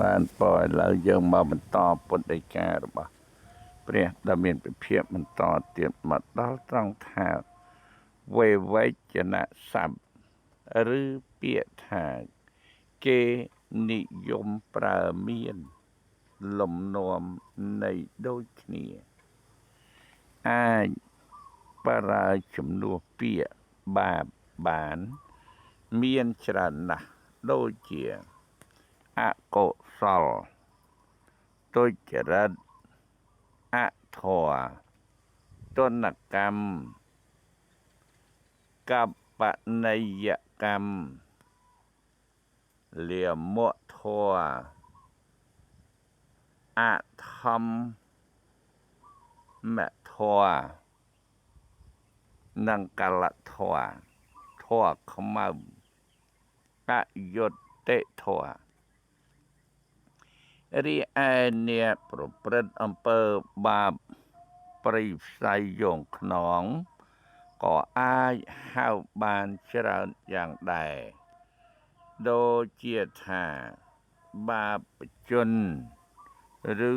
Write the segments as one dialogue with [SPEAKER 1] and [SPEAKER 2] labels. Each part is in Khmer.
[SPEAKER 1] បានពរឥឡូវយើងមកបន្តពុទ្ធដីការបស់ព្រះដែលមានពិភាកបន្តទៀតមកដល់ត្រង់ថាវេវចនស័ព្ទឬពាក្យថាគេនិយមប្រើមានលំនាំនៃដូចគ្នាអាចប្រើជំនួសពាក្យបាបបានមានច្រើនណាស់ដូចជាអកុសលទុច្ចរិតអធម៌ទនកម្មកបនិយកម្មលាមធម៌អធម្មធម៌និងកលធម៌ធម៌ខ្មៅអយុត្តិធម៌រីឯអ្នកប្រព្រឹត្តអំពើបាបព្រៃផ្សៃយងខ្នងក៏អាចហៅបានច្រើនយ៉ាងដែរដូចជាថាបាបជនឬ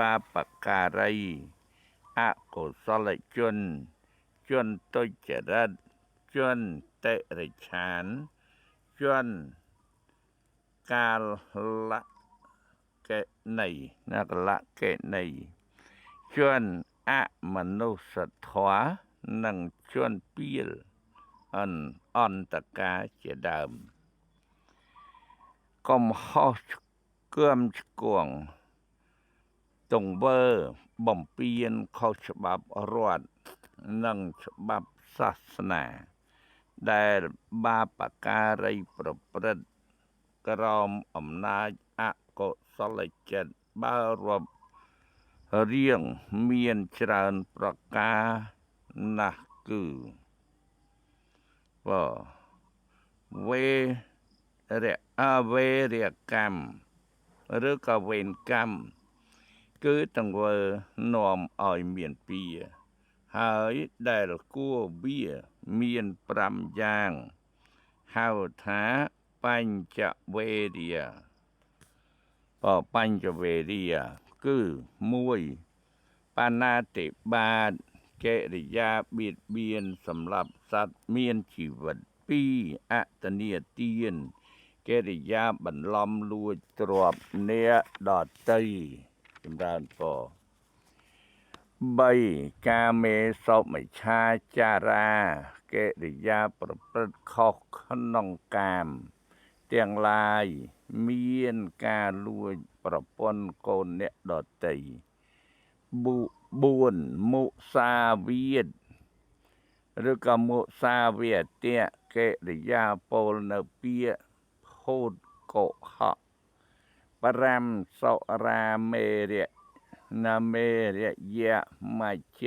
[SPEAKER 1] បាបការីអកុសលជនជនទុច្ចរិតជនតិរិឆានជនកាលកេណីណាកលកេណីជនអមនុស្សធម៌និងជនពីលអន្តកាជាដើមកំហុសគំឆ្គងទង្វើបំពានខុសច្បាប់រដ្ឋនិងច្បាប់សាសនាដែលបាបការីប្រព្រឹត្តក្រោមអំណាចអកុសលចិត្តបើរាប់រៀងមានច្រើនប្រការណាស់គឺបើវេរៈអវេរកម្មឬក៏វេនកម្មគឺទង្វើនាំឲ្យមានពៀហើយដែលគួរវាមាន5យ៉ាងហៅថាបញ្ចវេរិយបញ្ចវេរិយគឺ1បាណាតិបាតកិរិយាបៀតបៀនសម្រាប់សត្វមានជីវិត2អតនីទានកិរិយាបន្លំលួចទ្រព្យអ្នកដទៃចម្រើនពរ3កាមេសុមិច្ឆាចារាកិរិយាប្រព្រឹត្តខុសក្នុងកាមទាំងឡាយមានការលួចប្រពន្ធកូនអ្នកដទៃ4មុសាវាទឬក៏មុសាវាទៈកិរិយាពោលនៅពាក្យភូតកុហក5សុរាមេរៈនមេរយៈមជ្ជ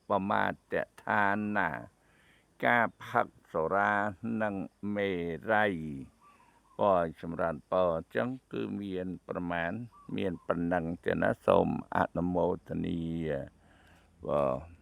[SPEAKER 1] បមាតឋានាការផឹកសុរានិងមេរ័យពរចម្រើនពរអញ្ចឹងគឺមានប្រមាណមានប៉ុណ្ណឹងទេណាសូមអនុមោទនាបាទ